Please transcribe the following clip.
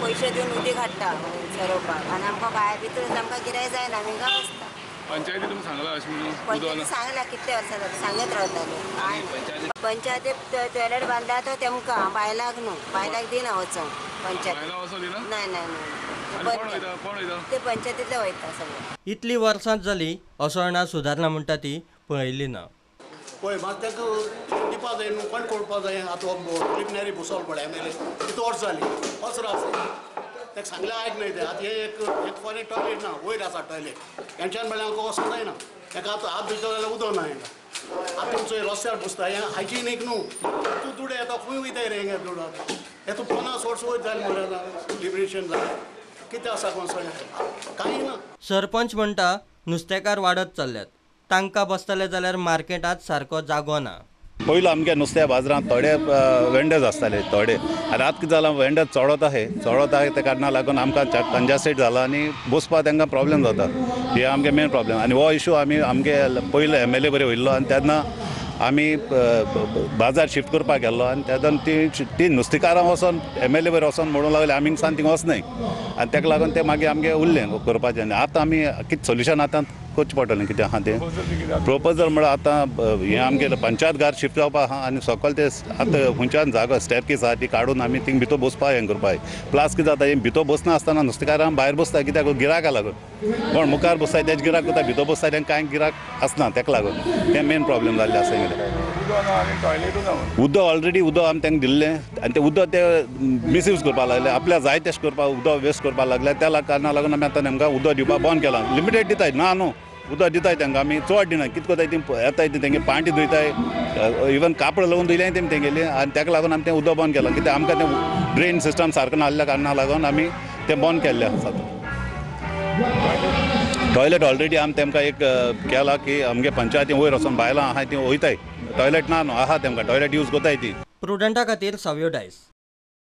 पयशे दिवन उदीक हाडटा सरोवपाक आनी आमकां भायर भितर आमकां गिरायक जायना, आमी हिंगा बसता. पंचायती तुमी सांगला अशें म्हणून? पंचायती सांगला कितले वर्सां जाली सांगत रावताले. पंचायती टॉयलेट बांदला तो तेमकां, बायलांक न्हू, बायलांक दिना वचोंक पंचायत. नाही नाही नाही, ते पंचायतींतले वयता सगळे. इतली वर्सां जाली असोळणा सुदारणा म्हणटा ती पळयली ना. पळय मात ताका दिवपा जाय न्हू, कोण करपा जाय. आतां प्रिलिमिनरी बसोवप पळय एम एल ए कितू वर्स जाली कसरो आसा, ताका सांगलें आयक न्हय तें. आतां हें एक फॉरेन टॉयलेट ना, वयर आसा टॉयलेट, हेंच्यान म्हळ्यार आमकां वचूंक जायना. ताका आतां हात धुयता जाल्यार उदक ना हेंका. आतां तुमचो रस्त्यार बसता, हें हायजिनीक न्हू. तूं दुडे येता खंय वयताय रे हेंगे दुडू? आतां हें तूं 50 वर्स वयर जालें मरे, लिबरेशन जालें, कितें आसा कोण कांय ना. सरपंच म्हणटा नुस्तेकार वाडत चल्ल्यात, तांकां बसतले जाल्यार मार्केटांत सारको जागो ना. पयलो आमगे नुस्त्या बाजारांत थोडे वेंडर्स आसताले थोडे, आनी आतां कितें जालां वेंडर्स चडत आहाय, चडत आहाय ते कारणाक लागून आमकां कंजेस्टेड जाला आनी बसपाक तांकां प्रॉब्लेम जाता. हे आमगे मेन प्रॉब्लेम. आनी हो इशू आमी आमगे पयलो एम एल ए बरें वयल्लो आनी तेन्ना आमी बाजार शिफ्ट करपाक गेल्लो आनी तेन्ना ती नुस्तेकारां वचोन एम एल ए बरें वचोन म्हणूंक लागले आमी हिंगसान थिंग वचनाय, आनी ताका लागून ते मागीर आमगे उरलें करपाचें. आनी आतां आमी कितें सोल्युशन आतां करचें पडटलें कितें आहा तें प्रोपोजल म्हळ्यार आतां हें आमगे पंचायत घर शिफ्ट जावपा आहा आनी सकयल ते आतां खंयच्यान जागो स्टॅरकेस आहा ती काडून आमी थिंग भितर बसपाक हें करपाक. प्लस कितें जाता हें भितर बसना आसतना नुस्तेकारां भायर बसता, कित्याक गिरायका लागून कोण मुखार बसता तेज गिरायक करता, भितर बसता तेंकां कांय गिरायक आसना, ताका लागून तें मेन प्रॉब्लेम जाल्लें आसा. उदक ऑलरेडी उदक आमी तांकां दिल्लें आनी तें उदक ते मिसयूज करपाक लागले, आपल्याक जाय तशें करपाक उदक वेस्ट करपाक लागले. त्या कारणाक लागून आमी आतां तांकां उदक दिवपाक बंद केलां. लिमिटेड दिताय ना न्हू, उदक दिताय तांकां आमी चड दिना. कितें करताय ती येताय ती तेंगे पांटी धुयताय, इवन कापड लागून धुयलें तेमी तेंगेली, आनी ताका लागून आमी तें उदक बंद केलां. कित्याक आमकां तें ड्रेन सिस्टम सारकें नासल्या कारणाक लागून आमी तें बंद केल्लें आसा. टॉयलेट ऑलरेडी आमी तेमकां एक केलां की आमगे पंचायती वयर वचोन बायलां आहाय ती वयताय, टॉयलेट ना न्हू आहा तेमकां टॉयलेट यूज करताय ती. प्रुडंटा खातीर सावियो डायस.